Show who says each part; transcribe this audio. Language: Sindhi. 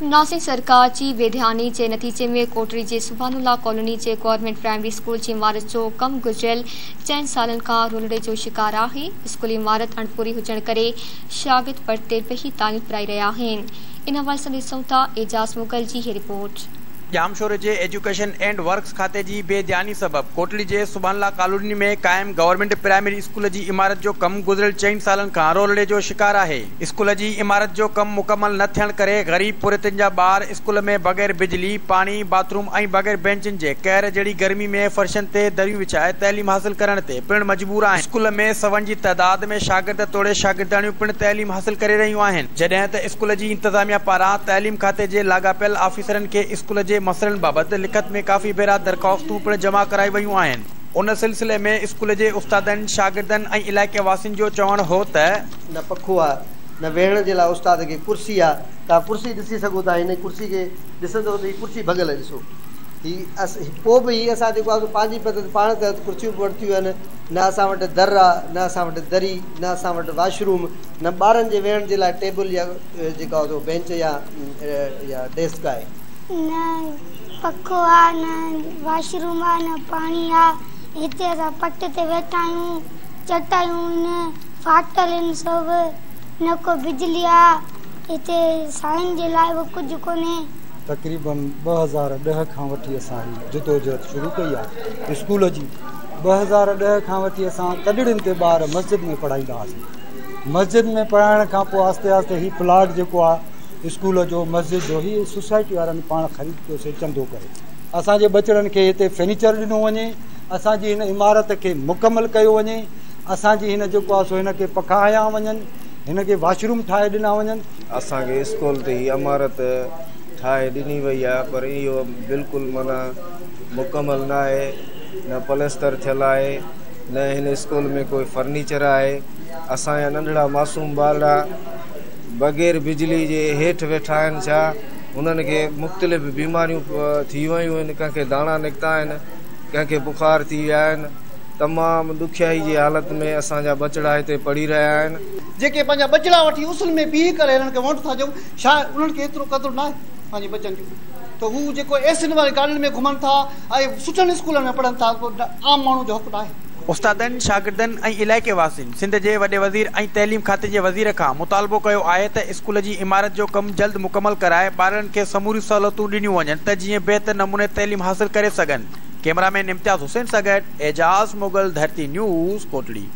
Speaker 1: ناظرين سرڪار جي بي ڌياني جي نتيجي ۾ ڪوٽڙي جي سبحان الله ڪالوني جي گورنمينٽ پرائمري اسڪول جي عمارت جو ڪم گذريل چئن سالن کان رولڙي جو شڪار آهي. اسڪولي عمارت اڻپوري هجڻ ڪري شاگرد پٽ تي ويهي تعليم پرائي رهيا آهن. ان حوالي سان ڏسون ٿا اعجاز مغل جي هي رپورٽ.
Speaker 2: ڄامشوري جي ايجوڪيشن اينڊ ورڪس کاتي جي بي ڌياني سبب ڪوٽڙي جي سبحان الله ڪالوني ۾ قائم گورنمينٽ پرائمري اسڪول جي عمارت جو ڪم گذريل چئن سالن کان رولڙي جو شڪار آهي. اسڪول جي عمارت جو ڪم مڪمل نه ٿيڻ ڪري غريب پورهيتن جا ٻار اسڪول ۾ بغير بجلي، پاڻي، باٿ روم ۽ بغير بينچن جي قهر جهڙي گرمي ۾ فرشن تي دريون وڇائي تعليم حاصل ڪرڻ تي پڻ مجبور آهن. اسڪول ۾ سون جي تعداد ۾ شاگرد توڙي شاگردياڻيون پڻ تعليم حاصل ڪري رهيون آهن، جڏهن ته اسڪول جي انتظاميا پاران تعليم کاتي جي لاڳاپيل آفيسرن کي اسڪول جي مسئلن بابت لکت ۾ ڪافي ڀيرا درخواستون پڻ جمع ڪرايون ويون آهن. ان سلسلي ۾ اسڪول جي استادن، شاگردن ۽ علائقي واسين جو چوڻ هو ته.
Speaker 3: نه پکو آ نه ويهڻ جي لاء استاد کي ڪرسي آ توهان ڪرسي ڏسي سگهو ٿا هن ڪرسي کي ڏسندو ته هي ڪرسي ڀڳل آ ڏسو هي پوء به هي اسان جيڪو آ سو پنهنجي مدد پاڻ تحت ڪرسيون به ورتيون آهن نه اسان وٽ در آ نه اسان وٽ دري نه اسان وٽ واش روم نه ٻارن جي ويهڻ جي لاء ٽيبل يا جيڪا سو بينچ يا يا ڊيسڪ آهي.
Speaker 4: نه پکو آ نه واش روم آ نه پاڻي آ هتي اسان پٽ تي ويٺا آهيون چٽايون آهن ڦاٽل آهن سڀ نه ڪو بجلي آ هتي سائن جي لاء به ڪجهه ڪونهي.
Speaker 5: تقريبن 2010 کان وٺي اسان هي جدوجهد شروع ڪئي آ اسڪول جي 2010 کان وٺي اسان کڏڙين تي ٻار مسجد ۾ پڙهائيندا هئاسين مسجد ۾ پڙهائڻ کان پوء آهستي آهستي هي پلاٽ جيڪو آ اسڪول جو مسجد جو هي سوسائٽي وارن پاڻ خريد ڪيوسي چندو ڪري اسان جي ٻچڙن کي هتي فرنيچر ڏنو وڃي اسان جي هن عمارت کي مڪمل ڪيو وڃي اسان جي هن جيڪو آهي سو هن کي پکا هنيا وڃن هن کي واش روم ٺاهي ڏنا وڃن.
Speaker 6: اسان کي اسڪول تي هي عمارت ٺاهي ڏني وئي آهي پر اهو بلڪل معنيٰ مڪمل نه آهي نه پلستر ٿيل آهي نه هن اسڪول ۾ ڪوئي فرنيچر آهي اسان جا ننڍڙا معصوم ٻارڙا بغير بجلي جي هيٺ ويٺا آهن ڇا انهن کي مختلف بيماريون ٿي ويون آهن ڪنهن کي داڻا نڪتا آهن ڪنهن کي بخار ٿي ويا آهن تمام ڏکيائي جي حالت ۾ اسان جا ٻچڙا هتي پڙهي رهيا آهن.
Speaker 7: جيڪي پنهنجا ٻچڙا وٺي اسن ۾ بيهي ڪري هنن کي ووٽ ٿا ڏيون ڇا انهن کي ايترو قدر ناهي پنهنجي ٻچن جو ته هو جيڪو اي سين واري گاڏين ۾ گهمن ٿا ۽ سٺن اسڪولن ۾ پڙهن ٿا عام ماڻهو جو حق ناهي.
Speaker 2: استادن، شاگردن ۽ علائقي واسين سنڌ جي وڏي وزير ۽ تعليم کاتي جي وزير کان مطالبو ڪيو آهي ته اسڪول جي عمارت جو ڪم جلد مڪمل ڪرائي ٻارڙن کي سموريون سهولتون ڏنيون وڃن ته جيئن بهتر نموني تعليم حاصل ڪري سگهن. ڪئميرا مين امتياز حسين سان گڏ اعجاز مغل، ڌرتي نيوز، ڪوٽڙي.